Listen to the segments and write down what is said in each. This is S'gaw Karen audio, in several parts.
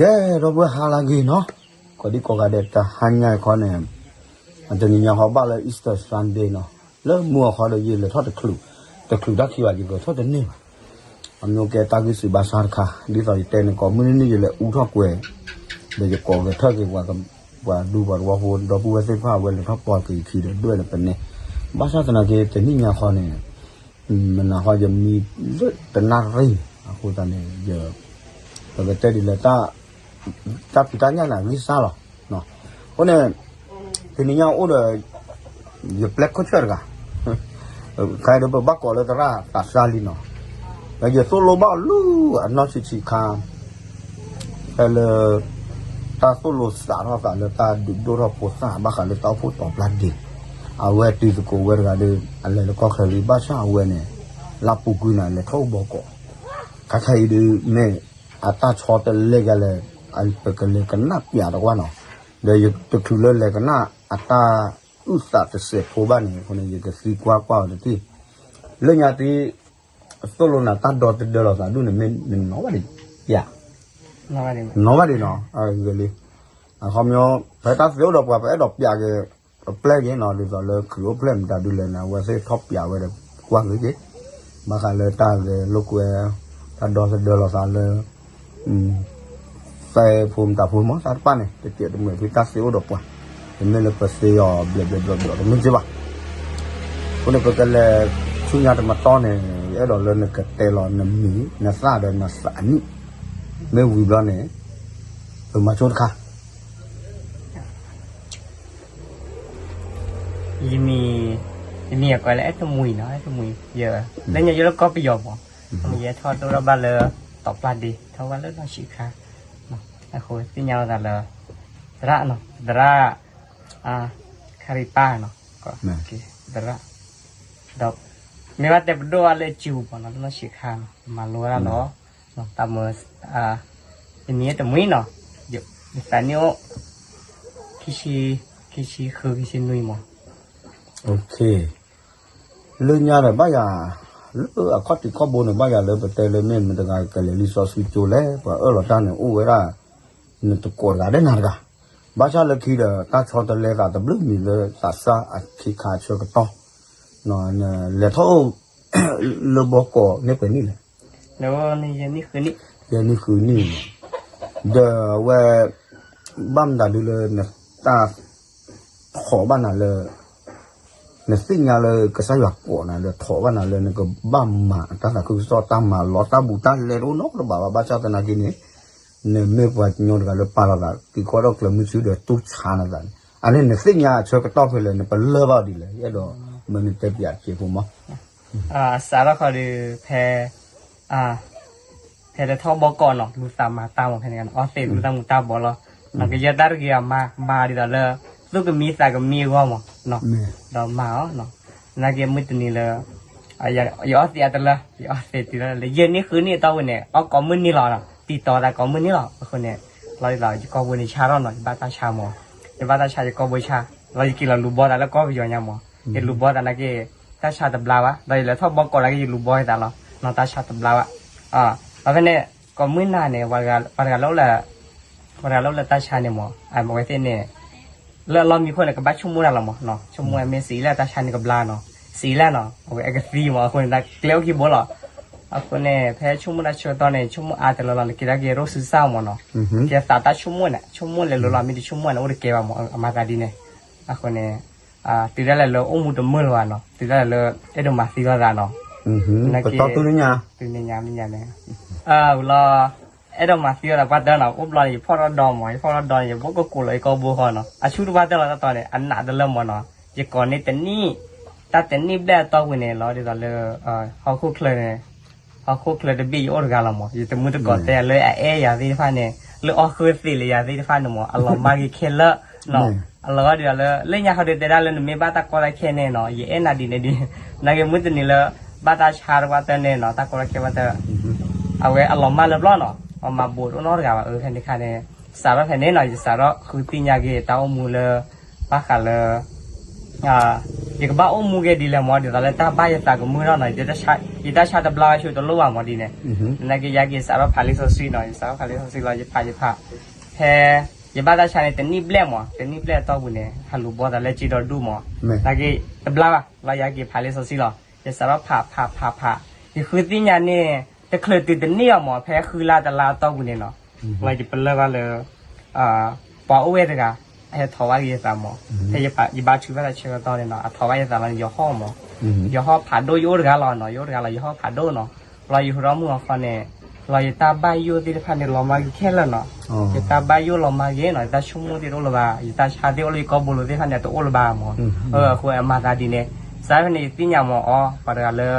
ကဲ ဒီပုၢ်ဝဲၢ်ဟါလၢအဂ့ၤနီၤ, ကိးဒံကိးဂၤဒဲး တဟါညါအံၤခီန့ၣ် တနံၤညါဃီဘၣ်လၢ Easter Sunday နီၤ, လၢမုၢ်အဃီဒီးယလဲၤထီၣ်တချုး, တချုးတၢ်ခံဘၣ် ယဂဲၤထီၣ်တန့ၢ်ဘၣ်, အမ့ၢ်ကဲတၢ်ဂ့ၢ်စံးဘၣ်ဆၣ်တခါ ဒ်သိးယတဲန့ၣ် ကိးမုၢ်နံၤန့ၣ် ယလဲၤအူထီၣ်ကွဲၤ, ဒီးယကိးဂဲၤထၢၣ်က့ၤ ပှၤဒူပှၤသဝီဖိ ဒီပုၢ်ဝဲၢ်သ့ၣ်တဖၣ် အဝဲလဲၤထီၣ်ပှၤက့ၤခံဒီးဒွဲၣ်ဒီးပနဲ, ဘၣ်ဆၣ်သနာ်က့ တနံၤညါဃီန့ၣ် မနၤဃီယမံလၢတနၣ်ရံၣ် အဃိသတးန့ၣ် ယ ပကတဲဒ်လဲၣ် တၢ်ဖံးတၢ်ညၣ်န့ၣ် အဂံၢ်စၢ်လီၤ. အဃိန့ၣ် တနံၤညါအိၣ်ဒီး ယပျဲခိၣ်ဆၢၣ်တဂၤ, ခါဒီးပဘၣ်ကိးလၢသရၣ်သးစၢ်လံနီၤ, ဒီးယသိၣ်လိဘၣ်အီၤလၢအနီၢ်ဆံးဆံးခါ ဖဲလၢ တၢ်သိၣ်လိစးထီၣ်သးလၢတၢ်ဒုးဒိၣ်ထီၣ်ဖိသၣ် ဘၣ်ဃးလၢတၢ်အိၣ်ဖှိၣ်တီၤပျၢ်ဒ့, အဝဲတုၤသကိးဝဲတဂၤဒီး အလဲၤလၢကီၢ်ချၢလံ ဘၣ်ဆၣ်အဝဲန့ၣ် လၢပူၤကွံာ်န့ၣ် အလဲၤထီၣ်အိၣ်ဘီကီး, ခါခါအံၤဒုး မ့ၢ်အတၢ်ဆီတလဲကလဲၣ်, ပကလဲၤကနၣ်ပျးတကွၢ်နီၤ, ဒီးယတချုးလၢလဲၤကနၣ်အတၢ်အုၣ်သးတစဲးဖိဘၣ်န့ၣ် အဃိန့ၣ် ယကသံကွၢ်ကွၢ်အီၤတထံၣ်, လၢညါသု သိၣ်လိနၤတၢ်ဒီသဒၢလိာ်သးဒူၣ်န့ၣ် မ့ၢ်နနီၢ်ဘၣ်ဒံး, နီၢ်ဘၣ်ဒံးနီၤ, ဂ့ၤလံ, အခီပညီ ဖဲတၢ်သ့အိၣ်ဒီးပှၤ ပအဲၣ်ဒိးပျးက့ၤ ပပျဲက့ၤနီၤ ဒ်သိးလၢခရံာ်အိၣ်ဖျဲၣ်မတၤဒုလဲၣ်န့ၣ် အဝဲသ့ၣ်ထီၣ်ပျးဝဲဒီးကွၢ်ဂ့ၤက့ၤ, ဘၣ်ဃးလၢတၢ်ဂဲၤလိာ်ကွဲ တၢ်ဒီသဒၢလိာ်သးလၢ သဲဖိမတၤဖိမး တၢ်တဖၣ်န့ၣ် တစဲးတမှဲာ်ဖဲတၢ်သ့အိၣ်ဒီးပှၤ, တမ့ၢ်လၢပသ့အီၤဘျဲးဘျဲးဘျီဘျီတမ့ၢ်က့ဘၣ်. အဃိန့ၣ် ပကလဲၤဆူညါတမတီၢ်န့ၣ် ယအဲၣ်ဒိးလၢနကတဲလီၤနမံၤ နသၣ်ဒီးနသးနံၣ်, မ့ၢ်ဝံၤဘျီန့ၣ် ပမၤဆိတခါ ယမံၤ, ယမံၤအကိးလၢအဲၣ်တမှံၤနီၤ, အဲၣ်တမှံၤ, ယ, လၢညါယလၢကီၢ်ပယီၤမး, ယဲထီၣ်ဒိၣ်ထီၣ်ဘၣ်လၢ တီၤပျၢ်ဒ့ ထီၣ်ဘၣ်လၢနီၢ်ဆံးခါ, အဃိသ့ၣ်ညါလိာ်သးလၢ သရၣ်နီၤ, သရၣ် ခရံာ်ပၢ်နီၤ, သရၣ်, ဒီး မ့ၢ်ဘၣ်တဲပဒိၣ်ဘၣ်လၢစုပူၤနီၤ လၢနီၢ်ဆံးခါနီၤ မၤလိဝဲဒၣ်လီၤ, တၢ်မၤ ယမံၤတမှံၤနီၤ, ယသးနံၣ်အိၣ် ခံဆံ, ခံဆံဃု ခံဆံနွံမး, လၢညါဒီးဘၣ်ယၤ, လၢအခီၣ်ထံးခီၣ်ဘိန့ၣ် ဘၣ်ယၤလၢပတဲလၢမ့ၢ်မတၤတဂၤကလဲၤလံာ်စီဆှံကၠိလဲၣ် ပှၤအၢၣ်လီၤတၢ်န့ၣ်အိၣ်ဝဲဒၣ် နတကိးတဂၤဒဲးနၤတဂၤ, ဘၣ်ဆၣ်လၢခံဒီး တၢ်ဆီတလဲသးတဘျုးမံၤလၢသးစၢ်အခ့ခါအဆၢကတီၢ်, လဲၤထီၣ်အိၣ် လၢဘီကီးန့ၣ်ပှဲၤနံၣ်လဲၣ်, ယဲၢ်နံၣ်ဃုနံၣ်, ဒီးအဝဲ ဘၣ်မတၤဒုလၢနတၢ် ထီၣ်ဘၣ်နၤလၢ နသ့ၣ်ညါလၢကစၢ်ယွၤကိးနၤဒီးထီၣ်ဘၣ်နၤလၢနကဘၣ်မၤတၢ်သးခုကစီၣ်တၢ်မၤလီၤတၢ်ဘူးတၢ်လဲတအိၣ်နီတဘျီဘၣ် ဘၣ်ဆၣ်သနာ်က့န့ၣ် နမ့ၢ်ပှၤကညီတဂၤလၢပာ်လီၤသး က့ၤကွၢ်ထီၣ်ကျၢၤမုဆူဒီးတူၢ်ဆါနသးန့ၣ် အန့ၣ်နသ့ၣ်ညါအဆၢကတီၢ်ဖဲလဲၣ် နပလၢၢ်ဘၣ်ဒ်လဲၣ် ယအဲၣ်ဒိးမၢနတဲပၠးစဲးဖိမး စးထီၣ်ခီဒီး ဖဲ ဖဲလဲၤထီၣ်ဘီကီးနီၤ လူၤသးမၤတၢ်မး ဖဲန့ၣ် အီသံးလူၤတၢ်မူၤတၢ်ဘီးလီၤ. ကယဲၢ်တၢ်တဂ့ၤအမၤ မၤဒ်သိးလၢ သူၣ်ကမံသးကမံအဂီၢ်မး ဒီးမၤအီၤ နာ်က့မုၢ်တနံၤလၢ ယအီသံးအတလၢ ယအီသံးတုၤလၢ ယဲၢ်နံၣ်ဃုနံၣ်အတီၢ်ဝဲန့ၣ် အီကိးမုၢ်နံၤလီၤ တံၤတီၤသးကိးမုၢ်နံၤလီၤ. အဃိန့ၣ် လီၤဒ်သိး ယကိာ်ဘိန့ၣ်ဆါထီၣ်နီၤ ယဘၣ်တၢ်ဆါမး ယဘၣ်တၢ်ဆါ ယကိာ်ဘိဆါ လီၤယက့ၤလီၤလူၤဘီသးလၢကီၢ်ပယီၤညါမး ယလူၤဘီသးနာ်က့ တၢ်ဆါတဘျါဘၣ် ဒီးယလဲၤထီၣ်ဘီကီးနာ်က့ ယလူၤဘီသးလီၤ နီၢ်တၢ်ဆါတဘျါဘၣ်. ဒီးဖဲန့ၣ် ကိးမုၢ်နၤန့ၣ် ပှၤတဂၤလၢ ပှၤတဂၤလၢအိၣ်လၢတၢ်ဆါန့ၣ်မး အဝဲသ့ၣ်န့ၣ် လၢအလီၢ်မံခိၣ်န့ၣ် ကဘၣ်ဆိကမိၣ်တၢ်လီၤမး ဆိကမိၣ်ဝဲမ့ၢ်စံးလၢတၢ်ဆါန့ၣ်ကဘျါနီၤ စံးလၢနီၤ အဝဲအကသံမး အဃိန့ၣ် တၢ်ကျဲအိၣ်ခံဘိလီၤ. အဃိန့ၣ် ဖဲဆိကမိၣ်တၢ်ဆၢကတီၢ်န့ၣ် ဆိကမိၣ်အါတလၢလီၤ နက့ၤတၢ်က့ၤရိၣ်စုစၢ်မးနီၤ ကဲသးတၢ်ဆိကမိၣ်န့ၣ် ဆိကမိၣ်လဲၤလိၤလီၤ မ့ၢ်တဆိကမိၣ်န့ၣ် အိၣ်တကဲဘၣ်မး အမၤသးဒ်န့ၣ် အဃိန့ၣ် တုၤဒၣ်လဲာ်လၢအိၣ်မူတမုာ်လၢၤဘၣ်နီၤ တုၤဒၣ်လဲာ်လၢ အဲၣ်ဒိးမၤသံလိာ်သးနီၤ နာ်က့ တုၤညါ တုၤညါန့ၣ် ဝံၤလီၤ အဲၣ်ဒိးမၤသံလိာ်သးပှၢ်တၢၢ်နီၤ အိၣ်ဘျီန့ၣ် ယဖီၣ်ထီၣ်ဒီမး ယဖီၣ်ထီၣ်ဒီန့ၣ် ယဘိၣ်ကကိးလီၤယကိာ်ဘိဃီနီၤ အဆူၣ်တပှၢ်တၢၢ်လီၤတၢ်တီၤန့ၣ် အနးတလၢမးနီၤ ယကိးန့ၢ်တနံၣ် တၢ်တနံၣ်ဘျဲၣ်အတီၢ်ဝံၤန့ၣ် လီၤဒ်သိးလၢ ဟီၣ်ခိၣ်ချၢန့ၣ် ဟီၣ်ခိၣ်ချၢတဘ့ၣ်ယအိၣ်တဂၤလီၤမး ယတမုၢ်တကိးတဲလၢအအဲၣ်ယၤသ့ၣ်တဖၣ်န့ၣ် လၢအီၣ်ဃုသ့ၣ်လၢယၤသ့ၣ်တဖၣ်န့ၣ်မး အလီၤမၢ်က့ၤခဲလၢာ်နီၤ အလီၤဒ်သိးလၢ လၢညါခီဒုးတဲဒၣ်လၢနမ့ၢ်ဘၣ်တၢ်ကီတၢ်ခဲန့ၣ်နီၤ ယအဲၣ်နၤဒ်န့ၣ်ဒ် နာ်က့မုၢ်တနံၤလၢ ဘၣ်တၢ်ဆါတပှၢ်တၢၢ်န့ၣ်နီၤ တၢ်ကီတၢ်ခဲပှၢ်တၢၢ် အဝဲအလီၤမၢ်လၢပျီနီၤ အမၤဘူးတအိၣ်နီတဂၤဘၣ် အဖဲန့ၣ်ခါန့ၣ် စးထီၣ်ဖဲန့ၣ်နီၤ ယစးထီၣ်ဃုသ့ၣ်ညါက့ၤတၢ်အိၣ်မူလၢ ဘၣ်ဃးလၢ အ ယကဘၣ်အိၣ်မူက့ၤဒ်လဲၣ်မၢ် ဒ်သိးလၢတၢ်ဘၣ်ယသးကမုာ်ထီၣ်နီၤ, ယတၢ်ဆါတဘျါဆူတလိၣ်ဘၣ်မၢ်ဒ်န့ၣ်, နာ်က့ယက့ၤစးထီၣ်ဖးလံာ်စီဆှံနီၤ, ယစးထီၣ်ဖးလံာ်စီဆှံလီၤ ယဖးယဖး, ဖဲ ယဘၣ်တၢ်ဆါန့ၣ် တနံၣ်ဘျဲၣ်မၢ်, တနံၣ်ဘျဲၣ်အတီၢ်ပူၤန့ၣ် ဟးလူၤဘီသးလၢက့ဒီဒူၣ်မၢ်, နာ်က့တဘျါဘၣ်လီၤ ယက့ၤဖးလံာ်စီဆှံလီၤ, ယစးထီၣ်ဖးဖးဖးဖး, ယဃုသ့ၣ်ညါန့ၣ် တချုးတုၤတနံၣ်အီၤမၢ်, ဖဲဃုလါတလါအတီၢ်ပူၤန့ၣ်နီၤ, လီၤယပလၢၢ်ဘၣ်လၢ ပှၤအိၣ်ဝဲတဂၤ အဟဲထိးဘၣ်က့ၤယသးမၢ်, ဖဲယဘါထုကဖၣ်တၢ်ဆၢကတီၢ်န့ၣ်နီၤ အထိးဘၣ်ယသးလီၤန့ၣ် ယဟီၣ်မၢ်, ယဟီၣ်ဖးဒိၣ် ယအိၣ်တဂၤလီၤနီၤ, ယအိၣ်တဂၤလီၤ ယဟီၣ်ဖးဒိၣ်နီၤ, လီၤယဟူထီၣ်မုၢ်အဃီန့ၣ်, လီၤယတၢ်ဘၣ်ယိၣ်သ့ၣ်တဖၣ်န့ၣ် လီၤမၢ်က့ၤခဲလၢာ်နီၤ, ယတၢ်ဘၣ်ယိၣ်လီၤမၢ်က့ၤနီၤ, ယတၢ်ဆိကမိၣ်သ့ၣ်တအိၣ်လၢၤဘၣ်, ယတၢ်ဆါသ့ၣ်အိၣ်လၢယကိာ်ဘိလိၤသ့ၣ်တဖၣ်န့ၣ် တအိၣ်လၢၤဘၣ်မၢ်, အဃိအမၤသးဒ်န့ၣ်, စးဖဲန့ၣ် ယသ့ၣ်ညါမၢ်အီၤ ပှၤတဂၤလၢ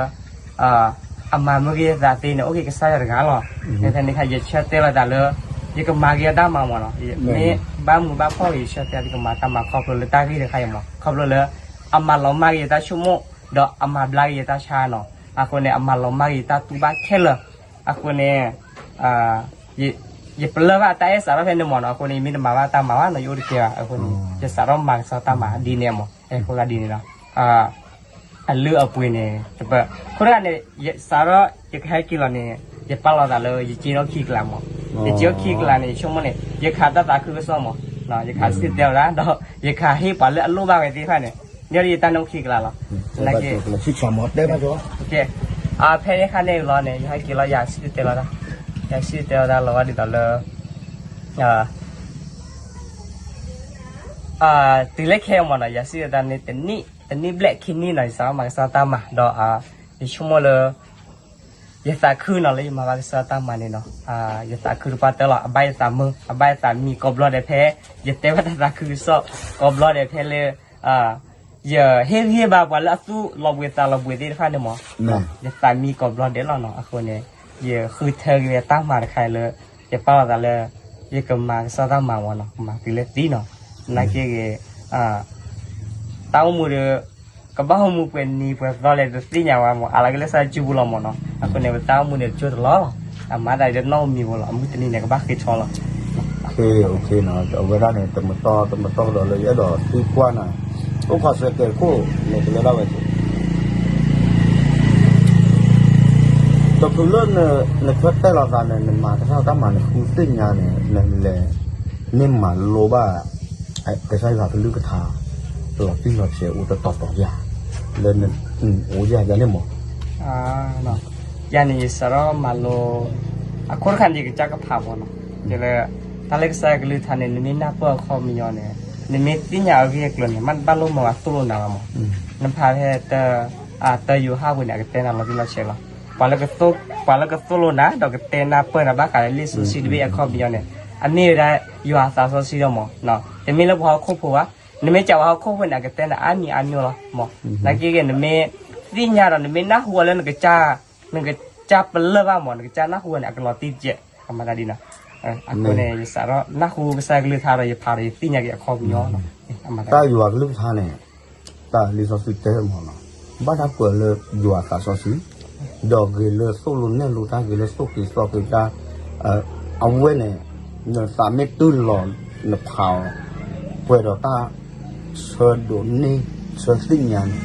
အမၤမၢက့ၤယသးသ့န့ၣ် အိၣ်က့ၤကစၢ်ယွၤတဂၤလီၤ, ဖဲန့ၣ်အခါ ယဆၢတဲာ်လီၤသးလၢ ယကမၤက့ၤအတၢ်မၤမၢ်နီၤ, မ့ၢ်ဘၣ်မုာ်ဘၣ်ဖှီၣ်ဂ့ၤ ယဆၢတဲာ်ယကမၤတၢ်မၤခီဖျိလၢတၢ်ဂ့ၢ်တခါအံၤမၢ်, ခီဖျိလၢ အမၤလီၤမၢ်က့ၤယတၢ်ဆိကမိၣ်, ဒီးအမၤဘျါက့ၤယတၢ်ဆါနီၤ, အဃိန့ၣ် အမၤလီၤမၢ်က့ၤယတၢ်တူၢ်ဘၣ်ခဲလၢာ်, အဃိန့ၣ် ယပလၢၢ်ဘၣ်တၢ်အဲၣ်စးထီၣ်ဖဲန့ၣ်မၢ်နီၤ, အဃိန့ၣ် ယမ့ၢ်တမၤဘၣ်တၢ်မၤဘၣ်နီၤ ယအိၣ်တကဲဘၣ်, အဃိန့ၣ် ယစးထီၣ်မၤကစၢ်တၢ်မၤဒ်န့ၣ်မၢ်, အဃိဒ်န့ၣ်လီၤ အလုၢ်အပှ့ၤန့ၣ် တပၢၢ်, အဃိတဂၤန့ၣ် စးထီၣ် ယကဟဲက့ၤလီၤန့ၣ် ယပာ်လီၤသးလၢ ယက့ၤထီၣ်ခံကလးမၢ်, ယက့ၤထီၣ်ခံကလးန့ၣ် ယဆိကမိၣ်န့ၣ် ယခးတၢ်သးခုကစီၣ်မၢ်, ယခးစံၣ်တဲၤတဲလီၤတၢ် ဒီးယခးဟ့ၣ်ပှၤလၢအလိၣ်ဘၣ်ဝဲသ့ၣ်တဖၣ်န့ၣ်, ယဲဒၣ်ယတၢ်န့ၣ်အိၣ်ခံကလးလီၤ, နာ်က့ ဖဲန့ၣ်အခါန့ၣ်လီၤန့ၣ် ယဟဲက့ၤလီၤ ယစံၣ်တဲၤတဲလီၤတၢ်, ယစံၣ်တဲၤတဲလီၤတၢ်လီၤဘၣ်ဒ်သိးလၢ တုၤလၢခဲအံၤမၢ်နီၤ ယစံၣ်တဲၤတဲန့ၣ် တနံၣ်ဘျဲၣ်ခံနံၣ်နီၤ ယစးထီၣ်မၤကစၢ်တၢ်မၤဒီး ယဆိကမိၣ်လၢ ယသးခုနီၤလၢယမၤဘၣ်ကစၢ်တၢ်မၤန့ၣ်နီၤ, ယသးခုတပှၢ်တၢၢ်လီၤ အဘၣ်ယသးမုာ် အဘၣ်ယသးမံ ကိးဘျီဒဲးဖဲ ယတဲဘၣ်တၢ်သးခုကစီၣ် ကိးဘျီဒဲးဖဲလၢ ယဟ့ၣ်ဂံၢ်ဟ့ၣ်ဘါပှၤလၢအသူၣ်လီၤဘှံးသးလီၤဘှံးသ့ၣ်တဖၣ်န့ၣ်မၢ်, ယသးမံကိးဘျီဒဲးလီၤနီၤ, အဃိန့ၣ် ယဃုထၢက့ၤဝဲတၢ်မၤတခါအံၤလၢ ယပာ်လီၤသးလၢ ယကမၤကစၢ်တၢ်မၤမၢ်နီၤ, ကမၤတုၤလၢသံနီၤ, နာ်က့ဂ့ၤ တၢ်အိၣ်မူဒီး ကဘၣ်အိၣ်မူပှဲၤနံၤပှဲၤသီလဲၣ်တသ့ၣ်ညါဝဲမၢ်, အါလီၤက့ၤလၢစၢ်ကၠူပူၤလီၤမၢ်နီၤ, အဃိန့ၣ် ပတၢ်အိၣ်မူန့ၣ် တကၠိတလီၤလီၤ, အမၤသးဒ်နီၣ်ဧိၤမံၤဧိၤလီၤ, အမုၢ်တနံၤန့ၣ် ကဘၣ်ဃ့ထီလီၤ အဝဲဒၣ်န့ၣ် တမတီၢ်တမတီၢ်ဒီးလၢယအဲၣ်ဒိးသံကွၢ်နၤ, အိၣ်ခိးစဲးကဲးခိၣ် လဲၤကလၢဒၣ်ဝဲ တချုးလၢနဆၢတဲာ်လီၤသးန့ၣ် နမၤကစၢ်တၢ်မၤန့ၣ် ဃုသ့ၣ်ညါန့ၣ် နလဲၤ န့ၢ်မၤလိဘၣ် ကစၢ်ယွၤကလုၢ်ကထါ လီၤတံၢ်လီၤဆဲးအိၣ်တတီၤတီၤယၤ လၢနအိၣ်ယၤယၤန့ၣ်မၢ် ယၤန့ၣ် ယစးထီၣ်မၤလိ အခိၣ်တခါန့ၣ် ယကစၢ်ကဖးမၢ်နီၤ, ယလၢ တၢ်လၢကစၢ်ယွၤကလုၢ်ကထါန့ၣ် နမ့ၢ်နၢ်ပၢၢ်အခီပညီန့ၣ် နမ့ၢ်သ့ၣ်ညါအဂ့ၢ်အကျိၤန့ၣ် မ့ၢ်တဘၣ်လိၣ်မၢဝဲသိၣ်လိနၤဘၣ်မၢ်, နဖးဖဲ တၢယိၤဟၣ်ပူၤန့ၣ် အကတဲနၤလီၤတံၢ်လီၤဆဲးလီၤ, ပှၤလၢကသိၣ်လိနၤ ဒီးကတဲနၢ်ပၢၢ်နၤဘၣ်ဃးလၢလံာ်စီဆှံတဘ့ၣ်အခီပညီန့ၣ် အမ့ၢ်ဝဲဒၣ်ယွၤအသးစီဆှံဒီးမၢ်, တမ့ၢ်လၢပှၤဟီၣ်ခိၣ်ဖိဘၣ်, နမ့ၢ်စံးပှၤဟီၣ်ခိၣ်ဖိန့ၣ် အကတဲနၤအါမံၤအါမံၤလီၤမၢ်, နာ်က့ဂ့ၤ နမ့ၢ်သ့ၣ်ညါဒီး နမ့ၢ်နၢ်ဟူအီၤလၢနကစၢ် နကစၢ်ပလၢၢ်ဘၣ်မၢ် နကစၢ်နၢ်ဟူဝဲန့ၣ် အကလီၤတံၢ်တကဲး, အမၤသးဒ်န့ၣ်, အဃိန့ၣ် ယစးထီၣ်နၢ်ဟူကစၢ်ယွၤကလုၢ်ကထါဒီး ယဖးဒီးယသ့ၣ်ညါက့ၤအခီပညီ, တၢ်ယွၤကလုၢ်ကထါန့ၣ် တၢ်လံာ်စီဆှံတဲမၢ်နီၤ, ဘၣ်တၢ်ကွဲးလၢယွၤအသးစီဆှံ, ဒီးဂ့ၤလၢသိၣ်လိနဲၣ်လိတၢ် ဂ့ၤလၢသိၣ်က့ၤသီက့ၤတၢ်, အဝဲန့ၣ် နသးမ့ၢ်တုၤလီၤ နဖးအီၤ ကွဲးဒီးတၢ် ဆၢဒိးန့ၢ် ဆၢသ့ၣ်ညါန့ၣ်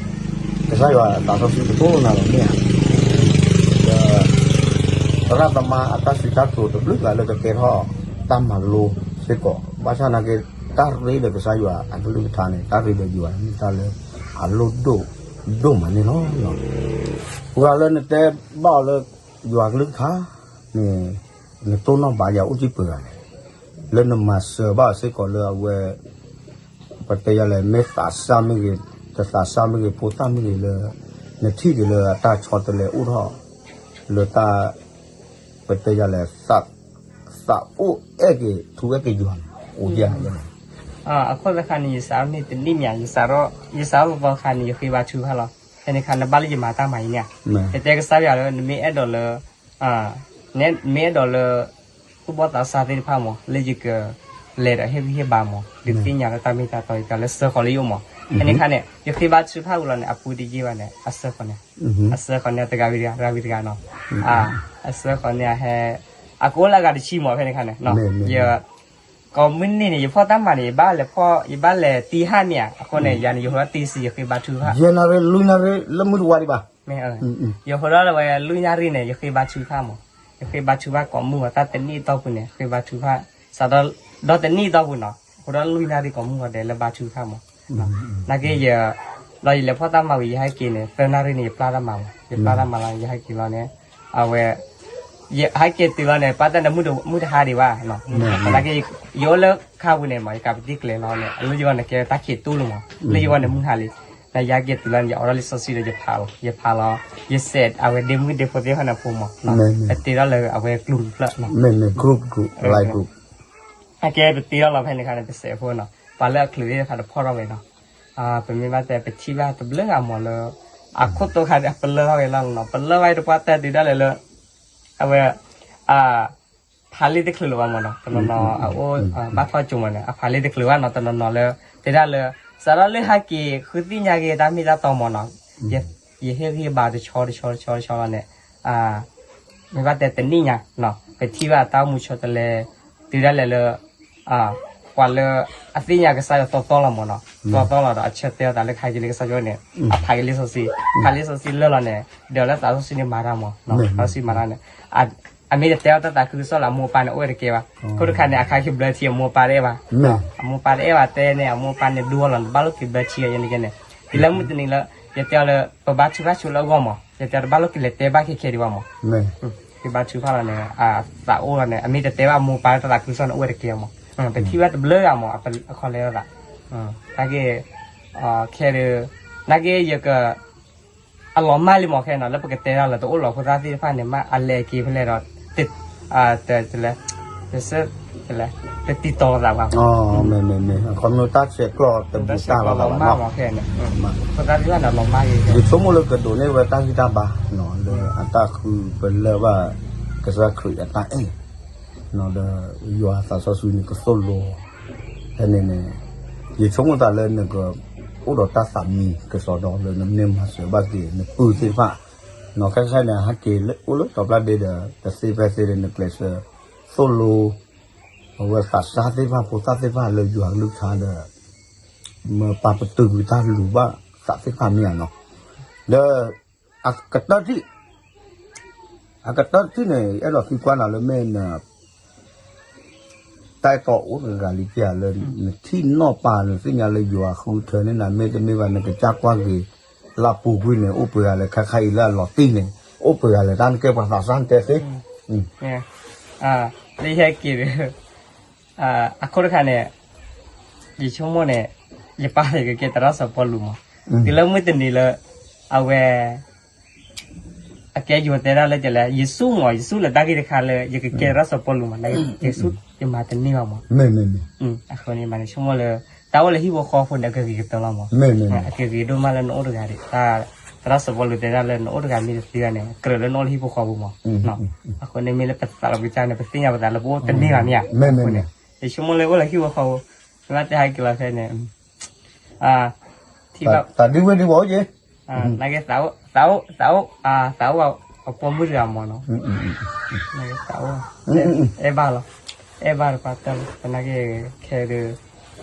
ကစၢ်ယွၤအသးစီဆှံကသိၣ်လိနၤလီၤမ့ၢ်ဧါ, ဒီး သရၣ်သမါအတၢ်စံးတၢ်ကတိၤတဘျုးဂၤလၢကကဲထီၣ်တၢ်မၤလိစ့ၢ်ကီး ဘၣ်ဆၣ်နာ်က့ တၢ်ရ့ဒီးကစၢ်ယွၤအကလုၢ်ကထါန့ၣ် တၢ်ရ့ဒီးယွၤမ့ၢ်တၢ်လၢအလိၣ်ဒိၣ်ဒိၣ်မးန့ၣ်လီၤ. ပှၤလၢနတဲဘၣ်အီၤလၢ ယွၤကလုၢ်ကထါန့ၣ် နတိၢ်နီၣ်ဘၣ်ယၤအိၣ်ကံၣ်ပှဲၤဂၤန့ၣ် လၢနမၤစၢၤဘၣ်စ့ၢ်ကီးလၢအဝဲ ပတဲယၤလဲၣ် မ့ၢ်သးစၢ်မ့ၢ်ဂ့ၤ တသးစၢ်မ့ၢ်ဂ့ၤ ဖိသၣ်မ့ၢ်ဂ့ၤလၢ နထံၣ်က့ၤလၢအတၢ်ဆီတလဲအိၣ်ထီၣ် လၢတၢ် ပတဲယၤလဲၣ် သးအိၣ်အဲၣ်က့ၤ ထူအဲၣ်က့ၤယွၤန့ၣ် အိၣ်ယၤယဲန့ၣ် အခိၣ်သခါန့ၣ် ယစးထီၣ်န့ၢ်တနံၣ်မ့ၢ်ဧါ ယစးထီၣ် ယစးထီၣ်သီသီခါန့ၣ် ယဃ့ဘါထုကဖၣ်လီၤ. ဖဲန့ၣ်ခါန့ၣ် ဘၣ်လၢယမၤတၢ်မၤအံၤန့ၣ်ဧါ ယတဲကစၢ်ယွၤလၢ နမ့ၢ်အဲၣ်ဒိးလၢ နမ့ၢ်အဲၣ်ဒိးလၢ သူၣ်ဘီၣ်သးစၢ်သ့ၣ်တဖၣ်မး လၢယက လဲၤဒီးဟ့ၣ်ဂံၢ်ဟ့ၣ်ဘါမး ဒုးသ့ၣ်ညါလၢတၢ်မ့ၢ်တၢ်တီ ယကလၢစၢဃီၤလၢယအိၣ်မး ဖဲန့ၣ်ခါန့ၣ် ယဃ့ဘါထုကဖၣ်ဝံၤလီၤန့ၣ် အပူၤတယံာ်ဘၣ်န့ၣ် အစၢဃီၤန့ၣ် အစၢဃီၤန့ၣ် တဂၤဝံၤတဂၤ တဂၤဝံၤတဂၤနီၤ အစၢဃီၤန့ၣ်အဟဲ အကအိၣ်လၢအဂၤတဆံမး ဖဲန့ၣ်ခါန့ၣ် ယ ကိးမုၢ်နံၤန့ၣ် ယဖီၣ်တၢ်မၤန့ၣ် ယဘၣ်လဲၤဖီၣ် ယဘၣ်လဲၤတံၢ်ဟါန့ၣ်ဧါ, အဃိန့ၣ် ယၤန့ၣ် ယဟိးထီၣ်တံၢ်ဆံ ယဃ့ဘါထုကဖၣ်, ယဲနရ့ လွံၢ်နရ့ လၢမုၢ်တဝါဒံးဘၣ်, မ့ၢ်, ယဟိးထီၣ်လၢဝဲလွံၢ်နၣ်ရံၣ်န့ၣ် ယဃ့ဘါထုကဖၣ်မး, ယဃ့ဘါထုကဖၣ်ကိးမုၢ်ဂီၤ တၢ်တနံၣ်အတီၢ်ပူၤန့ၣ် ဃ့ဘါထုကဖၣ်, စးဒီး ဒီးတနံၣ်အတီၢ်ပူၤနီၤ ဟိးထီၣ်လွံၢ်နၣ်ရံၣ်ကိးမုၢ်ဂီၤဒဲးလၢဘါထုကဖၣ်မး, နာ်က့ယ ဒီးယလဲၤဖီၣ်တၢ်မၤဝံၤ ယဟဲက့ၤန့ၣ် သၢနၣ်ရံၣ်န့ၣ် ယပျၢ်တၢ်မၤမး, ယပျၢ်တၢ်မၤလီၤ ယဟဲက့ၤလီၤန့ၣ်, အဝဲ ယဟဲက့ၤတုၤလီၤန့ၣ် ပၢ်တဲန့ၣ် မုၢ်တဟါဒံးဘၣ်, နာ်က့ ယအိၣ်လၢခါပူၤန့ၣ်မး ယကးပတံၢ်ကျဲၤလီၤန့ၣ် အလၢယဂီၢ်န့ၣ် ကဲတၢ်ခံးတူၢ်လီၤမး, လၢယဂီၢ်န့ၣ် မုၢ်ဟါလံ, နယဟဲက့ၤတုၤလီၤန့ၣ် ယအိးထီၣ်လံာ်စီဆှံဒီး ယဖးလီၤ, ယဖးလီၤ, ယစဲး အဝဲဒ့မုၣ်ဒ့ဖိသ့ၣ်တဖၣ်န့ၣ်အဖိမး, ပတ့ထီၣ်လၢအဝဲကျိာ်တဖျၢၣ်နီၤ, နာ်က့ပတ့ထီၣ်လီၤဖဲန့ၣ်ခါန့ၣ် ပစဲးဖိနီၤ, ပှၤလၢအချုးသ့ၣ်တဖၣ်တဖီၣ်ထီၣ်ဝဲနီၤ, ပမ့ၢ်ဘၣ်တဲ ပထံၣ်ဘၣ်တဘျုးဂၤမးလၢ အခိၣ်တီခါန့ၣ် အပလၢၢ်ထီၣ်ဝဲလီၤနီၤ, ပလၢၢ်ဝဲတပှၢ်တၢၢ်တုၤဒၣ်လဲာ်လၢ အဝဲ ဖးလံာ်တချုးလၢၤဘၣ်မးနီၤ, တနီၤနီၤ အအိၣ် ဘၣ်ထီၣ်ကၠိမးန့ၣ် အဖးလံာ်တချုးဘၣ်နီၤ, တနီၤနီၤလၢ တဲဒၣ်လၢ စးထီၣ်လၢဟဲက့ၤဃုသ့ၣ်ညါက့ၤတၢ်မ့ၢ်တၢ်တီမးနီၤ, ယဟ့ၣ်ဂံၢ်ဘါတဆီတဆီတဆီတဆီလီၤန့ၣ်, မ့ၢ်ဘၣ်တဲတနံၣ်ညါနီၤ ပထံၣ်ဘၣ်တၢ်အိၣ်မူဆီတလဲ တုၤဒၣ်လဲာ်လၢ ပှၤလၢ အသ့ၣ်ညါကစၢ်ယွၤသီသီလီၤမးနီၤ, သီသီလီၤဒီး အဆၢတဲာ်အသးလၢခါက့ၤလၢကစၢ်ယွၤန့ၣ် အဖးက့ၤလံာ်စီဆှံ, ဖးလံာ်စီဆှံလၢာ်လီၤန့ၣ် ဒီးလၢသးစီဆှံန့ၣ်မၤတၢ်မး, သးစီဆှံမၤတၢ်န့ၣ် အမ့ၢ်တတဲအီၤတၢ်သးခုကစီၣ်လၢအမိၢ်အပၢ်န့ၣ် အိၣ်ဝဲတကဲဘၣ်, အဃိတခါန့ၣ် အခါက့ၤဘျၢထံ အမိၢ်အပၢ်တအဲၣ်ဘၣ်, အမိၢ်အပၢ်တအဲၣ်ဘၣ်တဲန့ၣ် အမိၢ်အပၢ်န့ၣ်ဒူအီၤလီၤ တဘၣ်လိၣ်က့ၤဘျၢထံအီၤယဲန့ၣ်ကဲန့ၣ်, တုၤလၢမုၢ်တနံၤလၢ ယတဲအီၤလၢ ပဘါထုကဖၣ်ဆိလၢအဂီၢ်မး, ယတဲတဘၣ်လိၣ်က့ၤလဲၤတဲဘၣ်ခဲခဲဒံးဘၣ်မး, က့ၤဘါထုကဖၣ်လီၤန့ၣ် သးအိၣ်လီၤန့ၣ် အမ့ၢ်တတဲဘၣ်အမိၢ်အပၢ်လၢတၢ်သးခုကစီၣ်န့ၣ် အိၣ်ဝဲတကဲမး, ပထံၣ်ဘၣ်တဘျုးဂၤမး အခီလဲၤလိာ်သး, နာ်က့ ခဲဒုး နာ်က့ယက အလီၤမၢ်လံမးခဲနီၤ လၢပကတဲတၢ်လၢတအိၣ်လီၤဖိသၣ်သ့ၣ်တဖၣ်န့ၣ် မ့ၢ်အလဲၤက့ၤဖဲလဲၣ်ဒီး တလဲ တတံၤတီၤလိာ်သးဘၣ်, မ့မ့မ့ၢ် အခီပညီတၢ်ဆဲးကျိးတဘူးတၢ်လီၤသးဘၣ်နီၤ, ဖိသၣ်သ့ၣ်တဖၣ်န့ၣ် အလီၤမၢ်လံ, ယဆိကမိၣ်လၢကဒိးန့ၢ်ဝဲတၢ်ဂံၢ်တၢ်ဘါ လၢအတၢ်ဃုပလၢၢ်ဘၣ် ကစၢ်ခရံာ်အတၢ်အဲၣ် ဒီးယွၤသးစီဆှံန့ၣ်ကသိၣ်လိ ဖဲန့ၣ်န့ၣ် ယဆိကမိၣ်သးလၢနက အိၣ်ဒီးတၢ်သးမံကစီဒီလၢနမ့ၢ်မၤစၢၤဘၣ်က့ၤနပုၢ်သ့ၣ်တဖၣ်, ခဲခါန့ၣ် ဟဲက့ၤလၢအိၣ်လၢတီၤပျၢ်ဒ့ဒီး တသ့ဖဲသ့ဒီးနကျဲးစၢး သိၣ်လိ အဝဲသးစၢ်သ့ၣ်တဖၣ်ဖိသၣ်သ့ၣ်တဖၣ်လၢယွၤကလုၢ်ကထါဒီး မ့ၢ်ပာ်ပတုာ်ကွံာ်တၢ်လူၤဘၣ်သးသ့ၣ်တဖၣ်မ့ၢ်ဧါနီၤ, ဒီး အကတၢၢ်ထံၣ် အကတၢၢ်ထံၣ်န့ၣ် အဲၣ်ဒိးသံကွၢ်နၤလၢမ့ၢ်န တၢ်အဲၣ်တီအိၣ်တဂၤလံဧါလၢ နထံၣ်နီၣ်ပာ်နသ့ၣ်ညါလၢယွၤဃုထၢန့ၢ်နၤ မ့တမ့ၢ်ဘၣ် နကစၢ်ကွၢ်က့ၤ လၢအပူၤကွံာ်န့ၣ် အိၣ်ပှဲၤဂၤလဲၣ် ခဲခါအံၤလၢအလီၤတံၢ်န့ၣ် အိၣ်ပှဲၤဂၤလဲၣ် တၢ်နကဲပှၤသးစၢ်နတဲသ့ လၢယဟဲက့ၤဒီး အခိၣ်တခါန့ၣ် ယဆိကမိၣ်န့ၣ် ယပၢ်ယကကဲသရၣ်စီၤပီလူးမး, တုၤလၢမုၢ်တနံၤလၢ အဝဲ အကဲယိၤတဲဒၣ်လၢကလဲၣ် ယစူၢ်မး ယစူၢ်လၢတၢ်ဂ့ၢ်တခါလၢ ယကကဲသရၣ်စီၤပီလူးမး ယစူၢ် ယမၤတန့ၢ်ဘၣ်မး, အဃိန့ၣ် မၤန့ၣ်ဆိကမိၣ်လၢ တၢ်အိၣ်လၢဟံၣ်ဖိဃီဖိန့ၣ် အကဂ့ၤကတၢၢ်လီၤမး, အကဂ့ၤဒိၣ်မးလၢနအိၣ်တဂၤဒီး သရၣ်စီၤပီလူးတဲဒၣ်လၢနအိၣ်တဂၤမ့ၢ်တသ့ဘၣ်န့ၣ် ကြၢးလၢနအိၣ်လၢဟံၣ်ဖိဃီဖိမး, အဃိန့ၣ်မ့ၢ်လၢပသးလီၤပကစၢ်န့ၣ် ပသ့ၣ်ညါပသးလၢပအိၣ်တန့ၢ်ဘၣ်မ့ၢ်ဧါ, ယဆိကမိၣ်လၢအိၣ်လၢဟံၣ်ဖိဃီဖိ မ့ၢ်ဘၣ်တဲဟဲက့ၤလီၤဖဲန့ၣ် ထံၣ်ဘၣ် တၢ်ဒုးဝဲဒုးဝဲအိၣ်က့ၤ နာ်က့ သးအိၣ် သးအိၣ် သးအိၣ် အပှၤမုၣ်တဂၤမးနီၤ, နာ်က့ သးအိၣ် အဲၣ်ဘၣ်လီၤ, အဲၣ်ဘၣ်တပှၢ်တၢၢ်လီၤ သနာ်က့ ခဲဒုး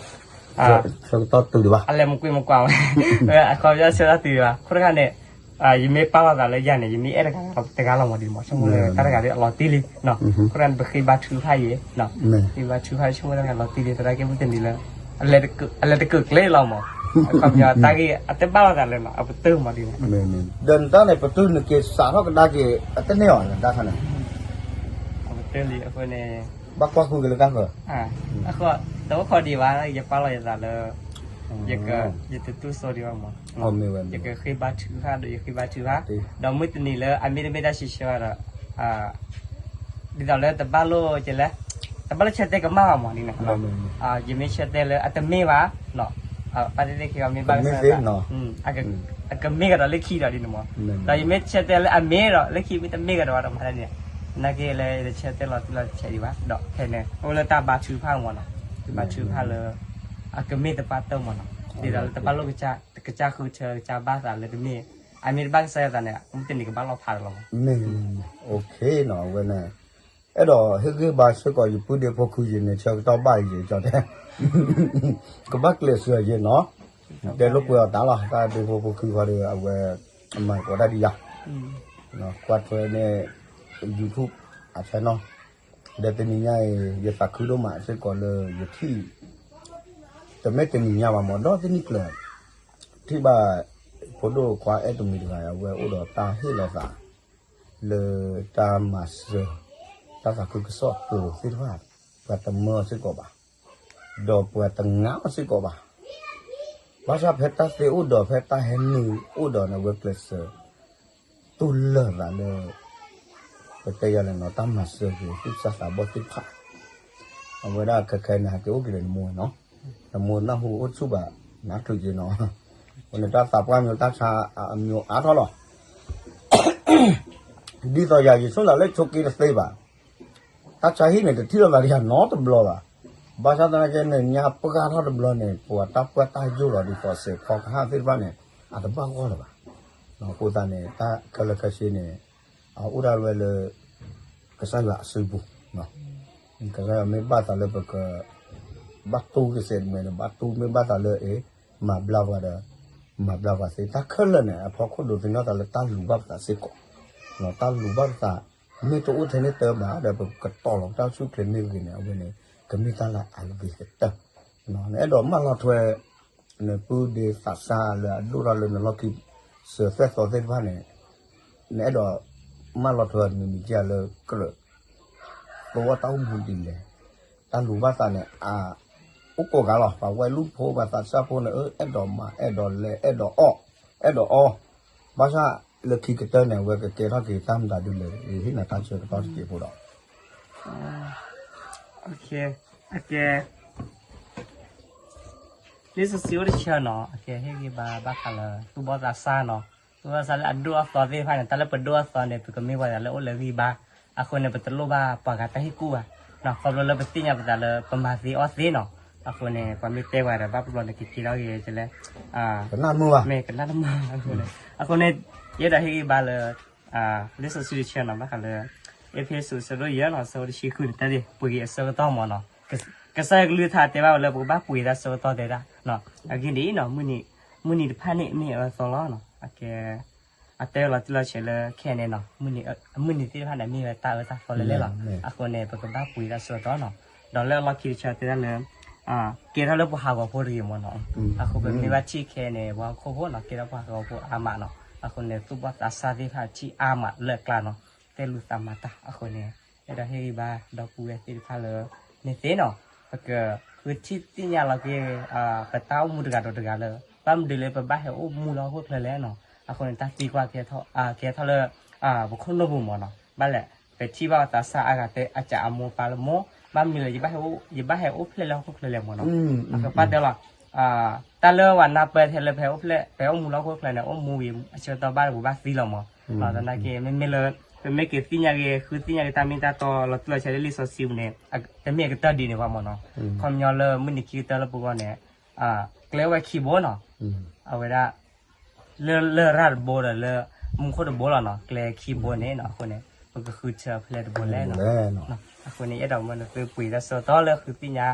ဆၢကတီၢ်တုၤဒံးဘၣ် အလဲၤမကွံမကွၢ်ဝဲ အခီပညီဆၢကတီၢ်တုၤဒံးဘၣ် အဃိတခါန့ၣ် ယမ့ၢ်ပာ်လီၤသးလၢယၤန့ၣ် ယမ့ၢ်အဲၣ်တဂၤတဂၤလီၤမးဒ်န့ၣ်မး ဆိကမိၣ်လၢတၢ်တဂၤဒ်အလီၤတံၢ်လံ, အဃိတခါန့ၣ် ပဃ့ဘါထုကဖၣ်အံၤ ပဃ့ဘါထုကဖၣ် ဆိကမိၣ်တၢ်တဂၤလီၤတံၢ်လံ သနာ်က့မုၢ်တနံၤလၢ အလဲၤတကၢၢ်ကျဲလီၤမး, အခီပညီတၢ်ဂ့ၢ်အတဘၣ်လီၤသးလၢနီၤ အပတုာ်မးဒ်န့ၣ်, ဒီးနတၢ်န့ၣ် ပတုာ်နက့ၤစးထီၣ်ကဒါက့ၤ အတန့ၢ်အီၤတၢ်ခါန့ၣ်, အပတုာ်လံအဃိန့ၣ် ဘၣ်ကွၢ်ဃုက့ၤလၢတၢ်ဃၢၤ အဃိ တအိၣ်ခိးဒံးဘၣ် ယပာ်လီၤယသးလၢ ယက ယတတူၢ်စိဒံးဘၣ်မး, ယကဃ့ဘါထုကဖၣ်ဒီး ယဃ့ဘါထုကဖၣ် ဒီးမုၢ်တနံၤလၢအမ့ၢ်တမ့ၢ်တၢ်စံးဆၢဘၣ်ဒီး ဒ်သိးလၢတဘၣ်လိၣ်ကလဲၣ်, တဘၣ်လိၣ်ဆၢတဲာ်ကမၣ်ဘၣ်မးဒ်န့ၣ်, ယမ့ၢ်ဆၢတဲာ်လၢအတမ့ၢ်ဘၣ် ပၢ်သ့ၣ်သ့ၣ်ခံဂၤမ့ၢ်ဘၣ်ကစၢ်ယွၤ အကမ့ၢ်ကဒီးလၢခံဒီးဒ်န့ၣ်မး, ဒီးယမ့ၢ်ဆၢတဲာ်လၢအမ့ၢ်ဒီး လၢခံမ့ၢ်တမ့ၢ်ကဒီးဘၣ်ဒီးမၤတၢ်န့ၣ်, သနာ်က့လၢယတဆၢတဲာ်လီၤတံၢ်လီၤဆဲးဒံးဘၣ် ဒီးဖဲန့ၣ် အိၣ်လၢတၢ်ဘါထုကဖၣ်မးနီၤ, ဘါထုကဖၣ်လၢ အကမ့ၢ်တပှၢ်တၢၢ်မးနီၤ, ဒ်သိးလၢတဘၣ်လိၣ်ကစၢ် ကစၢ်ဃုထၢ ကစၢ်ဘၣ်သးလၢတမ့ၢ်, အမ့ၢ်တဘၣ်ကစၢ်ယွၤသးန့ၣ် မုၢ်တနံၤကဘၣ်လီၤဖးဒီးလီၤမး, အဝဲန့ၣ် အဲၣ်ဒိးဟ့ၣ်ဂံၢ်ဘါစ့ၢ်ကီး ယပုၢ်ဒ့ဖိခုယံၤန့ၣ် ဆၢကတီၢ်ဘၣ်ယံၤကၠီတဲ, ကဘၣ်ကျဲးစၢးယံၤနီၤ, တဲလိာ်ကွဲအီၤတၢ်လီၤ တၢ်ဒ့ဖိဖိခုဃီဒီး အဝဲ အမၤကိးတၢ်ဒ်ယၤ, ကွၢ်ထွဲန့ၣ် YouTube အ channel ဒီးတနံၤညါအံၤ ယသးခုဒိၣ်မးစ့ၢ်ကီးလၢယထံၣ် တမ့ၢ်တနံၤညါဘၣ်မ့ၢ် ဒီတနံၣ်ကျၢၤ ထံၣ်ဘၣ် ဖိဒိၣ်ခွါအဲၣ်တမံၤတဂၤ အဝဲအိၣ်ဒီးတၢ်ဟ့ၣ်လီၤသး လၢတၢ်မၤစၢၤ တၢ်သးခုကစီၣ်ပျိၤသ့ၣ်တဖၣ် ပှၤတမၢအီၤစ့ၢ်ကီးဘၣ်, ဒီးပှၤတငါအီၤစ့ၢ်ကီးဘၣ်. ဘၣ်ဆၣ်ဖဲတၢ်သ့အိၣ်ဒီး ဖဲတၢ်ဟဲနုာ်အိၣ်ဒီးန့ၣ် အဝဲကျဲးစၢး တူၢ်လၢာ်သးလၢ ပတဲယၤလဲၣ်နီၤ တၢ်မၤစၢၤက့ၤ သူၣ်စၢ်သးဘီၣ်သ့ၣ်တဖၣ် အဝဲဒၣ်ခဲခဲန့ၣ် ဟဲက့ၤအိၣ်က့ၤဒီးနမိၢ်နီၤ, နမိၢ်နၢ်ဟူအိၣ်ဆူၣ်ဘၣ် နါချုးက့ၤနီၤ, အဃိန့ၣ် တၢ်သးပှၢ်မ့ၢ်တၢ်ဆါအမ့ၢ်အါထီၣ်လီၤ. ဒ်သိးယၤ ယဆိကမိၣ်လၢဆိးက့တသ့ဘၣ်, တၢ်ဆါဟံၣ်န့ၣ် တထံၣ်လိာ်သးဒီးယၤနီတဘျီဘၣ်. ဘၣ်ဆၣ်သနာ်က့န့ၣ် ညါပှၢ်ထီၣ်တဘျီန့ၣ် ပှၤတၢ်ပှၢ်တၢ်ယိၣ်လီၤဒ်သိးစဲးဖီကဟၣ်သ့ၣ်တဖၣ်န့ၣ် အတဘၣ်ဂီၢ်လၢၤဘၣ်. အဃိသတးန့ၣ် တၢ်ခဲလၢာ်ခဲဆ့န့ၣ် အအိၣ်ဒၣ်ဝဲလၢ ကစၢ်ယွၤအစုပူၤ, ကစၢ်ယွၤမ့ၢ်ဘၣ်သးလၢပက ဘၣ်တူၢ်ကစဲးတမဲာ်န့ၣ် ဘၣ်တူၢ် မ့ၢ်ဘၣ်သးလၢအ မၤဘျါပှၤဒီး မၤဘျါပှၤသ့ တၢ်ခဲလၢာ်န့ၣ် အဖီခိၣ်ဒိးသန့ၤသးလၢတၢ်လူၤဘၣ်ပသးစ့ၢ်ကီး, တၢ်လူၤဘၣ်ပသး မ့ၢ်တအိၣ်ထဲန့ၣ်တၢ်ဘၣ်ဒီး ပကတီၤလီၤပတၢ်အိၣ်ဆူၣ်အိၣ်ချ့မ့ၢ်ဂ့ၤန့ၣ် အဝဲန့ၣ် ကမ့ၢ်တၢ်လၢအဂ့ၤကတၢၢ်. နအဲၣ်ဒိးမၢလီၤထွဲ နပုၢ်ဒ့သးစၢ်လၢအဒိၣ်ထီၣ်လၢနလီၢ်ခံ စၢၤသွဲၣ်သီသ့ၣ်တဖၣ်န့ၣ် နအဲၣ်ဒိးမၢလီၤထွဲနမံၤကလၢကြၢး သိတၢ်အိၣ်မူဒ်လဲၣ်, တၢ်လူၤဘၣ်သးန့ၣ် အအိၣ်ကိးဂၤလီၤ, ပှၤဝဲၢ်လူၢ်ဖိ ပှၤသးစၢ်ဖိန့ၣ် အဲၣ်ဒိးမၤ အဲၣ်ဒိးလဲၤ အဲၣ်ဒိးအီၣ် အဲၣ်ဒိးအီ, ဘၣ်ဆၣ်လၢခံကတၢၢ်န့ၣ် အဝဲကကဲထီၣ်က့ၤတၢ်မတၤဒ်လဲၣ် ယဟ့ၣ်နၤတၢ်ဆၢကတီၢ်တစဲးဖိဒီး အကဲ လံာ်စီဆှံအိၣ်တဆၢနီၤ အကဲဟ့ၣ်ဂံၢ်ဘါဘၣ်ဃးလၢ သူၣ်ဘီၣ်သးစၢ်နီၤ, သူၣ်ဘီၣ်သးစၢ်လၢအဒိၣ်အသီသ့ၣ်တဖၣ်န့ၣ် တၢ်လၢပဒိၣ်အသီန့ၣ် ပကမ့ၢ်ပှၤသးလၢအိၣ်လၢဂံၢ်ဘါ, အဃိန့ၣ် ပတလိၣ်ဘၣ်ပှၤဂၤတၢ်ဟ့ၣ်ကူၣ်ဘၣ်, ခီဖျိလၢပသ့ၣ်ညါပသးလၢပမၤသ့အီၣ်သ့နီၤ, အဃိန့ၣ် ပှၤမ့ၢ်တဲပှၤဒီး ဘၣ်ပလီၢ်န့ၣ် ကက့ၤထီၣ်က့ၤလၢ မ့ၢ်ကနၣ်တမုာ်အဃိန့ၣ် အဃိန့ၣ် ယအဲၣ်ဒိးဟ့ၣ်ဂံၢ်ဘါလၢ လံာ်စီဆှံတဆၢနီၤ ဘၣ်ဃးလၢ အ့းဖ့းစူးအဆၢဒိၣ်ယဲၢ်နီၤ အဆၢဖိတဆံဃုန့ၣ် တၢ်ဒ်ပှ့ၤအဆၢကတီၢ်မ့ၢ်နီၤ, ကစၢ်ယွၤကလုၢ်ကထါတဲဘၣ်ဝဲလၢ ပကဘၣ်ပှ့ၤတၢ်ဆၢကတီၢ်တဲဒၣ်, အဂ့ၢ်ဒ်အံၤနီၤ မုၢ်နံၤတဖၣ်န့ၣ်မ့ၢ်အအၢအသီလီၤ, အကဲ အတဲဝဲလီၤတံၢ်လီၤဆဲးလၢခဲအံၤန့ၣ်နီၤ မုၢ်နံၤသ့ၣ်တဖၣ်န့ၣ် မ့ၢ်ဝဲတၢ်အၢတၢ်သီလၢလဲၣ်လီၤ, အဃိန့ၣ် ပကဘၣ်ပှ့ၤတၢ်ဆၢကတီၢ်နီၤ, ဒီးလၢအလီၢ်ခံတဆၢတဲဒၣ်လၢ ကဲထီၣ်လၢပှၤဟးဂီၤဖိတဂ့ၤမ့ၢ်နီၤ, အဃိပမ့ၢ်ဘၣ်ထံၣ်ခဲအံၤန့ၣ် ပှၤဟီၣ်ခိၣ်ဖိနီၤ ကဲထီၣ်ပှၤဟးဂီၤဖိအါမးနီၤ, အဃိန့ၣ် သူၣ်ဘီၣ်သးစၢ်သ့ၣ်တဖၣ်ထံၣ်အါမးလၢအကျါနီၤ, တဲလူၤသးမၤတၢ်အဃိန့ၣ် အဲၣ်ဒိးဟ့ၣ်ဂံၢ်ဘါဒီပုၢ်ဝဲၢ်သ့ၣ်တဖၣ်လၢ န့ၣ်သ့နီၤ, ပကဃုထံၣ်သ့ၣ်ညါလီၤက့ၤ ပတၢ်အိၣ်မူတဂၤဒီးတဂၤလၢ ဘၣ်မနုၤလၢပဘၣ်ဟဲအိၣ်မူလၢဟီၣ်ခိၣ်ချၢလဲၣ်နီၤ, အဃိန့ၣ် တၢ်သံကွၢ်ကဲထီၣ်လၢ ပခိၣ်နူာ်ပူၤမ့ၢ်နီၤ, ဘၣ်လဲၣ် ပထံၣ်ဘၣ်ပသးစၢ်အါဂၤတဲအစံးအမိၢ်ပၢ်လၢမိၢ် ဘၣ်မနုၤလၢ ယဘၣ်ဟဲအိၣ်ဖျဲၣ်လၢဟီၣ်ခိၣ်ချၢလဲၣ်မ့ၢ်နီၤ, အကပၣ်တဲလီၤ တၢ်လၢပှၤနၢ်ပၢၢ်ထဲလၢပဟဲအိၣ်ဖျဲၣ် ပဟဲအိၣ်မူလၢဟီၣ်ခိၣ်ချၢန့ၣ် အိၣ်မူဝံၤအဆၢကတီၢ်ဘၣ်လၢပဘၣ်သံလီၤမ့ၢ်, သနာ်က့ မ့မ့ၢ်လၢ ပမ့ၢ်က့ၤသ့ၣ်ညါက့ၤ ဃုသ့ၣ်ညါက့ၤတၢ်မ့ၢ်တၢ်တီလီၤတံၢ်လီၤဆဲးလၢလံာ်စီဆှံပူၤန့ၣ် တမ့ၢ်အကတၢၢ်ဒ်န့ၣ်ဘၣ်မ့ၢ်နီၤ, ခီပညီလၢမုၢ်နံၤခံကတၢၢ်လၢပဂီၢ်န့ၣ် ကျဲအိၣ်ဝဲခံဘိနီၤ, အဝဲဒၣ် လၢလရာ်တဘိဒီးလၢ မူခိၣ်တဘိလီၤနီၤ, ကျဲခံဘိန့ၣ်နီၤ, အဃိန့ၣ် ပကဃုထၢဖဲလဲၣ်တဘိလဲၣ်နီၤ, အဃိန့ၣ် ယအဲၣ်ဒိးမၢနသုပှ့ၤတၢ်ဆၢကတီၢ်လၢဃုသ့ၣ်ညါ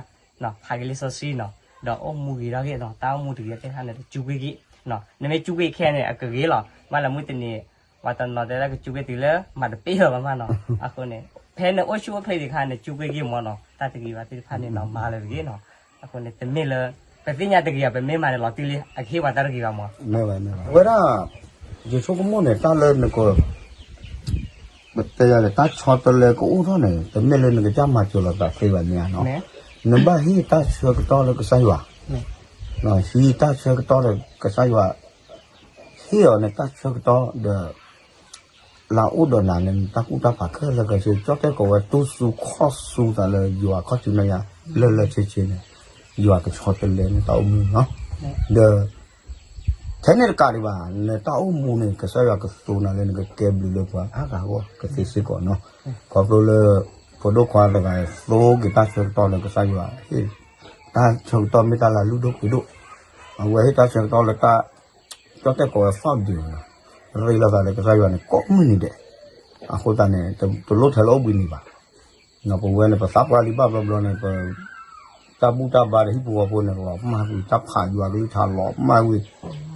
ဖးက့ၤလံာ်စီဆှံနီၤ, ဒီးအိၣ်မူဂ့ၤထီၣ်ဂ့ၤနီၤ, တၢ်အိၣ်မူတဂ့ၤသ့ၣ်တဖၣ်န့ၣ် တစူးကွံာ်ဂ့ၤ, နမ့ၢ်စူးကွံာ်ခဲန့ၣ် အကဂ့ၤလီၤ, ဘၣ်လၢမုၢ်တနံၤ ပှၤတနီၤတဲဒၣ်ကစူးကွံာ်တုၤလၢ မၤတပ့ၢ်လၢၤဘၣ်မးနီၤ, အဃိန့ၣ် ဖဲနအိၣ်ဆူၣ်အိၣ်ချ့တခါန့ၣ် စူးကွံာ်ဂ့ၤမ့ၢ်နီၤ, တၢ်တဂ့ၤဘၣ်သ့ၣ်တဖၣ်န့ၣ်နီၤ မၤလၢၤတဂ့ၤနီၤ, အဃိန့ၣ် တမ့ၢ်လၢ ပသ့ၣ်ညါတဂ့ၤဘၣ် ပမ့ၢ်မၤန့ၣ်လီၤတံၢ်လံ အကဟ့ၣ်ပှၤတၢ်တဂ့ၤဘၣ်မ့ၢ်, အဝဲဒၣ် ယဆိကမိၣ်န့ၣ် တၢ်လၢနက ပတဲယၤလဲၣ် တၢ်ဆီတလဲကအိၣ်ထီၣ်န့ၣ် တမ့ၢ်လၢနကစၢ်မၤစၢၤလိာ်သးသ့ဘၣ်န့ၣ်နီၤ, နဘၣ်ဟ့ၣ်တၢ်ဆၢကတီၢ်လၢကစၢ်ယွၤ, ဟံးတၢ်ဆၢကတီၢ်လၢကစၢ်ယွၤ, ဟ့ၣ်အီၤန့ၣ်တၢ်ဆၢကတီၢ်ဒီး လၢအိၣ်ဒီးနၤန့ၣ် နတၢ်ကူၣ်တၢ်ဖးခဲလၢာ်ခဲဆ့ ကၠီၣ်တဲၣ်ကိးဝဲတူၢ်စူၤခီၣ်စူၤသးလၢယွၤခီၣ်ထံးမဲာ်ညါ လၢလၢဆ့ဆ့န့ၣ် ယွၤကဆီတလဲနတၢ်အိၣ်မူနီၤ, ဒီး ထဲန့ၣ်တကးဒံးဘၣ် နတၢ်အိၣ်မူန့ၣ် ကစၢ်ယွၤကသိးနၤလၢနကကဲဘျုးလၢပှၤအါဂၤအဂီၢ်ကသ့စ့ၢ်ကီးနီၤ, ခီဖျိလၢ ဖိဒိၣ်ခွါတဂၤသိက့ၤတၢ်ဆၢကတီၢ်လၢကစၢ်ယွၤ တၢ်ဆၢကတီၢ်မ့ၢ်တၢ်လၢအလုၢ်ဒိၣ်ပှ့ၤဒိၣ်, အဝဲဟ့ၣ်တၢ်ဆၢကတီၢ်လၢတၢ် ကၠီၣ်တဲၣ်ကိးဝဲ ဖီၣ်ဒ့း ရ့လိာ်သးလၢကစၢ်ယွၤန့ၣ် ကိးမုၢ်နံၤဒဲး, အဃိသတးန့ၣ် တလိၣ်ထဲလၢအိၣ်ဘှံးနံၤဘၣ်, ပဝဲန့ၣ် ပသးပှၢ်လံဘၣ်ဘျီဘျီန့ၣ် ပ တၢ်ဘူၣ်တၢ်ဘါဒီးဟံၣ်ဖိဃီဖိန့ၣ် လီၤမၢ်ကွံာ် တၢ်ဖးယွၤကလုၢ်ကထါလီၤမၢ်ကွံာ်,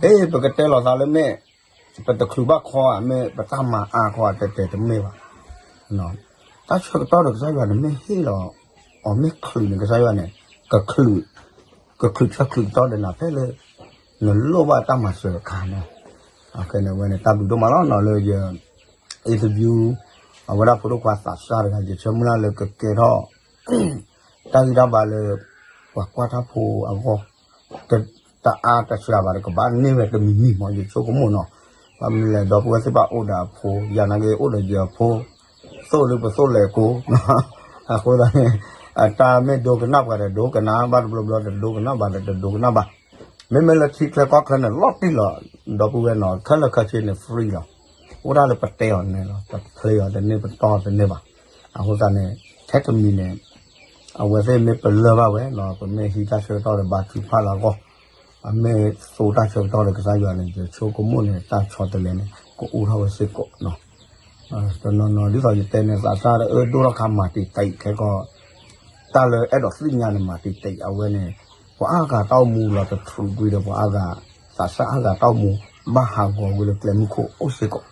ဟ့ၣ် ပကတဲလီၤသးလၢမ့ၢ် ပတချုးဘၣ်ခီဧါ မ့ၢ်ပတၢ်မၤအါခီဧါ တဲတဲတမ့ၢ်ဘၣ်. တၢ်ဆၢကတီၢ်ဒီးကစၢ်ယွၤန့ၣ်မ့ၢ်ဟ့ၣ်လီၤအီၤ မ့ၢ်ချုးန့ၣ် ကစၢ်ယွၤန့ၣ် ကချုး ကချုးဆၢချုးကတီၢ်ဒီးနၤဖဲလၢ နလိၣ်ဘၣ်တၢ်မၤစၢၤအခါန့ၣ်. အဝဲန့ၣ် တၢ်ဘျုးဒိၣ်မးလီၤနီၤ လၢယ interview အဝဲဒၣ်ဖိဒိၣ်ခွါသးစၢ်တဂၤ ယဆၢမုၢ်လၢ်လၢကကဲထီၣ် တၢ်ဂံၢ်တၢ်ဘါလၢ ပှၤကွၢ်တၢ်ဖိအဂီၢ် တအါတစှၤဘၣ်ဒီး ကဘၣ်န့ၢ်ဝဲတမံၤမံၤမး ယဆိကမိၣ်နီၤ. ဘၣ်မနုၤလဲၣ် ဒီပုၢ်ဝဲၢ်သ့ၣ်တဖၣ်အိၣ်ဒီးအဖိ ယၤနာ်က့အိၣ်ဒီးယဖိ သိၣ်လၢပသိၣ်လဲၤကိး အဃိသတးန့ၣ် အတၢ်မ့ၢ်ဒိကနၣ်ပှၤဒီးဒိကနၣ် ဘၣ်တဘျီဘျီဒီး တဒိကနၣ်ဘၣ်ဒီးတဒိကနၣ်ဘၣ်. မ့မ့ၢ်လၢထံချၢကီၢ်ချၢန့ၣ် လီၤတံၢ်လီၤ ဒီပုၢ်ဝဲၢ်နီၤ ခဲလၢာ်ခဲဆ့န့ၣ် free လီၤ. အိၣ်ဒၣ်လၢပတဲအီၤန့ၣ်လီၤ ပဖျ့အီၤတန့ၢ် ပတီၢ်တန့ၢ်ဘၣ်. အဃိသတးန့ၣ် ထဲတမံၤန့ၣ် အဝဲသ့ၣ်မ့ၢ်ပလၢၢ်ဘၣ်ဝဲနီၤ ပမ့ၢ်ဟံးတၢ်ဆၢကတီၢ်ဒီးဘါထုကဖၣ်လၢအဂီၢ် အမ့ၢ်သိတၢ်ဆၢကတီၢ်ဒီးကစၢ်ယွၤန့ၣ် ယဆိကမိၣ်န့ၣ် တၢ်ဆီတလဲန့ၣ် ကအိၣ်ထီၣ်ဝဲစ့ၢ်ကီးနီၤ. တနီၤနီၤ ဒ်သိးယတဲန့ၣ် သးစၢ်ဒီးအၢဒိၣ်ထီၣ်ခါမၤတံာ်တံာ်ခဲကီး တၢ်လၢအဲၣ်ဒိးသ့ၣ်ညါန့ၣ် မၤတံာ်တံာ် အဝဲန့ၣ် ပှၤအါဂၤတၢ်အိၣ်မူလီၤတထြူးကွံာ်ဒီး ပှၤအါဂၤ သးစၢ်အါဂၤတၢ်အိၣ်မူ ဘၣ်ဟးဂီၤဝဲလၢကျဲမုၢ်ခိၣ်အိၣ်စ့ၢ်ကီး.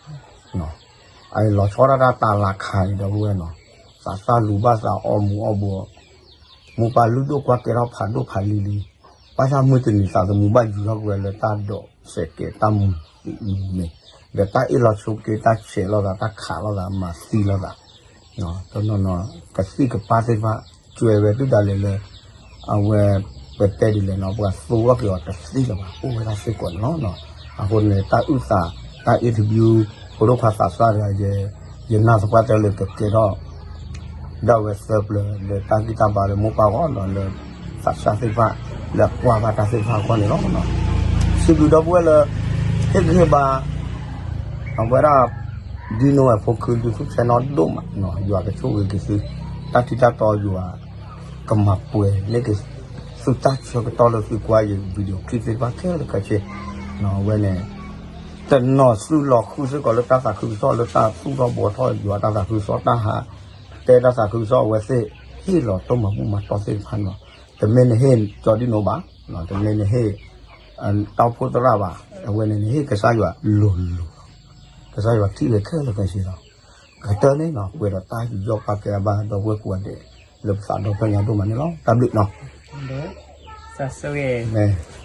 အလီၤဆီဒၣ်တၢ်တၤလၤခါအံၤ ဒီပုၢ်ဝဲၢ်နီၤ သးစၢ်လူၤဘၣ်သးအီၣ်မူအီၣ်ဘှီး မိၢ်ပၢ်လုၢ်ဒိၣ်ကွၢ်ကဲထီၣ်ဖးဒိၣ်ဖးလံၤလံၤ ဘၣ်ဆၣ်မုၢ်တနံၤသးသမူဘၣ်ယူၤထီၣ်ကွံာ်ဝဲလၢတၢ်ဒိးစဲးကဲးတၢ်မူသံးမူန့ၣ် ဒီးတၢ်အ့ၣ်လိာ်ဆိးက့ တၢ်ဆဲးလိာ်သး တၢ်ခးလိာ်သး မၤသံလိာ်သး တနီၤနီၤ ကသံၣ်ကပၢ်သ့ၣ်တဖၣ် ကွဲးဝဲဒုၣ်ဒါလဲာ်လၢ အဝဲ ပတဲဒ်လဲၣ်နီၤ ပှၤသိအီၣ်က့ၤအီၤတသ့လၢၤဘၣ် အိၣ်ဝဲဒၣ်စ့ၢ်ကီးန့ၣ်လီၤ. အဃိန့ၣ် တၢ်အုၣ်သး တၢ် interview ဖိဒိၣ်ခွါသးစၢ်တဂၤ ယနာ်သပှၢ်တၢၢ်လၢကကဲထီၣ် ဒၣ်ဝဲသၢပျၢၤလၢတၢ်ဂံၢ်တၢ်ဘါလၢမိၢ်ပၢ်ဂီၢ်ဒီးလၢ သးစၢ်သ့ၣ်တဖၣ် လၢအကွၢ်ဘၣ်တၢ်သ့ၣ်တဖၣ်အဂီၢ်န့ၣ်လီၤ. စံးဘျုးဒီပုၢ်ဝဲၢ်လၢ ဟ့ၣ်ဂံၢ်ဟ့ၣ်ဘါ အဝဲဒၣ် ဒ်နိဝဲဖိခု ဒုးသူၣ်ဆဲးနီၣ်ဒိၣ်မး ယွၤကဆိၣ်ဂ့ၤက့ၤသု တၢ်ထံတၢ်တီယွၤ ကမၤပှဲၤန့ၢ်က့ၤ သုတၢ်ဆၢကတီၢ်လၢသုကွၢ်ယ video clip သ့ၣ်တဖၣ်ခဲလၢာ်ခဲဆ့ အဝဲန့ၣ် တနီၤသုလီၤဃုာ်စ့ၢ်ကီးလၢတၢ်သးခုကစီၣ်လၢတၢ်သူၣ်ထီၣ်ဘှီထီၣ်ယွၤတၢ်သးခုကစီၣ် တၢ်ဟးတဲတၢ်သးခုကစီၣ်အဝဲသ့ၣ် ဟ့ၣ်လီၤတိၢ်မၤဘူၣ်မၤတီၢ်သ့ၣ်တဖၣ်န့ၣ်လီၤ. တမ့ၢ်နဟ့ၣ်ကၠီဒံၣ်နိဘၣ် တမ့ၢ်နဟ့ၣ် တၢ်အိၣ်ဖှိၣ်သရၣ်ဘၣ် အဝဲန့ၣ်နဟ့ၣ်ကစၢ်ယွၤလိၤလိၤ ကစၢ်ယွၤထံၣ်ဝဲခဲလၢာ်ခဲဆ့လီၤ. ကတၢၢ်န့ၣ်နီၤ ပှဲၤဒီးတၢ်ယူးယီၣ်ပာ်ကဲအဘၣ်ဒီပုၢ်ဝဲၢ်ကိးဂၤဒဲး လၢပသးဒီဖျၢၣ်ညါဒိၣ်မးန့ၣ်လီၤ. တၢ်ဘျုးနီၤ မ့ၢ်